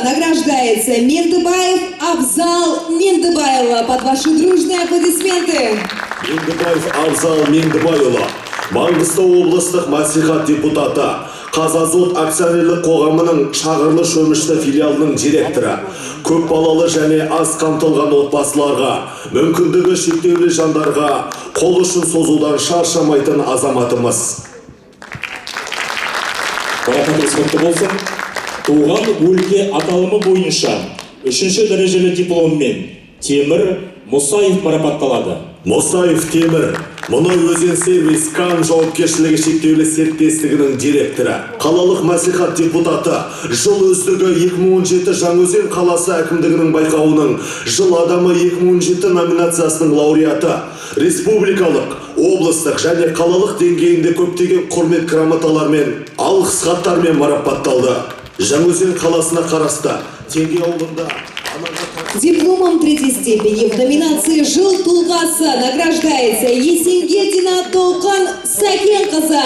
Награждается Мендыбаев Абзал Мендыбайұлы. Под ваши дружные аплодисменты. Меңдібаев Абзал Меңдібайұлы, Маңғыстау облыстық мәслихат депутаты, «Қазазот» акционерлік қоғамының Шағырлы шөмішті филиалының директоры, көп балалы және аз қамтылған отбасыларға, мүмкіндігі шектеулі жандарға қол ұшын созудан шаршамайтын азаматымыз. Марапатыңыз құтты болсын! Туған өлке аталымы бойынша үшінші дәрежелі дипломмен Темір Мұсаев марапатталады. Мұсаев Темір, Мұнай Өзен Сервис Кан жауапкершілігі шектеулі серіктестігінің директоры, қалалық мәслихат депутаты, Жыл үздігі 2017 Жаңаөзен қаласы әкімдігінің байқауының Жыл адамы 2017 номинациясының лауреаты, республикалық, облыстық және қалалық деңгейінде көптеген құрмет грамоталармен, алғыс хаттармен марапатталды. Жаңаөзен қаласына қарасты Теңге ауылында анаға Дипломом третьей степени в номинации «Жыл тұлғасы» награждается Есенгелдина Толқын Сәкенқызы.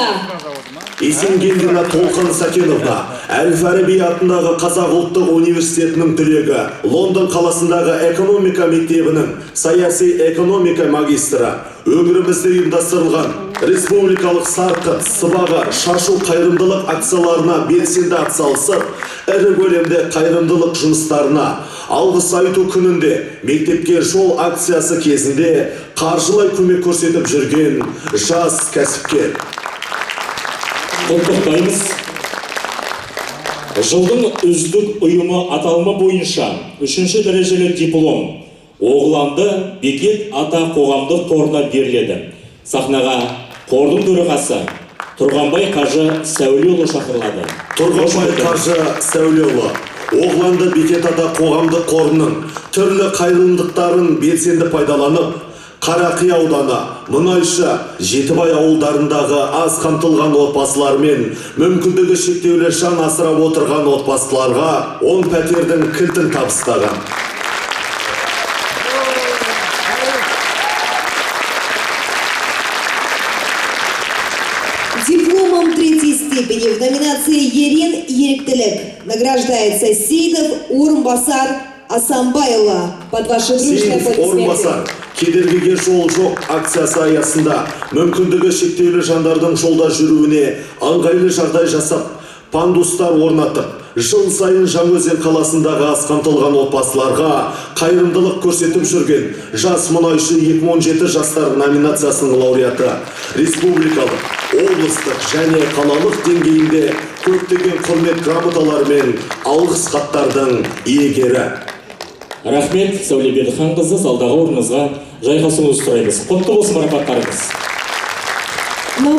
Есенгелдина Толқын Сәкеновна, Әл Фараби атындағы Қазақ ұлттық университетінің түлегі, Лондон қаласындағы экономика мектебінің саяси экономика магистрі, өңірімізде ұйымдастырылған республикалық сарқыт, сыбаға, шашу қайырымдылық акцияларына белсенді атсалысып, ірі көлемде қайырымдылық жұмыстарына, алғыс айту күнінде мектепке жол акциясы кезінде қаржылай көмек көрсетіп жүрген жас кәсіпкер. Құттықтаймыз! Жылдың үздік ұйымы аталымы бойынша үшінші дәрежелі диплом Оғланды Бекет ата қоғамдық қорына беріледі. Сахнаға қордың төрағасы Тұрғанбай қажы Сәулеұлы шақырылады. Тұрғанбай қажы Сәулеұлы, Оғланды Бекет ата қоғамдық қорының түрлі қайырымдылықтарын белсенді пайдаланып, Қарақия ауданы, Мұнайшы, Жетібай ауылдарындағы аз қамтылған отбасылар мен мүмкіндігі шектеулі жан асырап отырған отбасыларға 10 пәтердің кілтін табыстаған. Дипломом третьей степени в номинации «Ерен еріктілік» награждается Сейдов Орынбасар Асамбайұлы. Под ваши дружные Сейітов аплодисменты. Орынбасар, «Кедергіге жол жоқ» акциясы аясында мүмкіндігі шектеулі жандардың жолда жүруіне ыңғайлы жағдай жасап, пандустар орнатып, жыл сайын Жаңаөзен қаласындағы аз қамтылған отбасыларға қайырымдылық көрсетіп жүрген «Жас мұнайшы 2017» жастар номинациясының лауреаты, республикалық, облыстық және қалалық деңгейінде көптеген құрмет грамоталары мен алғыс хаттардың иегері. Рахмет, Сәуле Бердіханқызы, залдағы орныңызға жайғасуыңызды сұраймыз. Құтты болсын марапаттарыңыз! На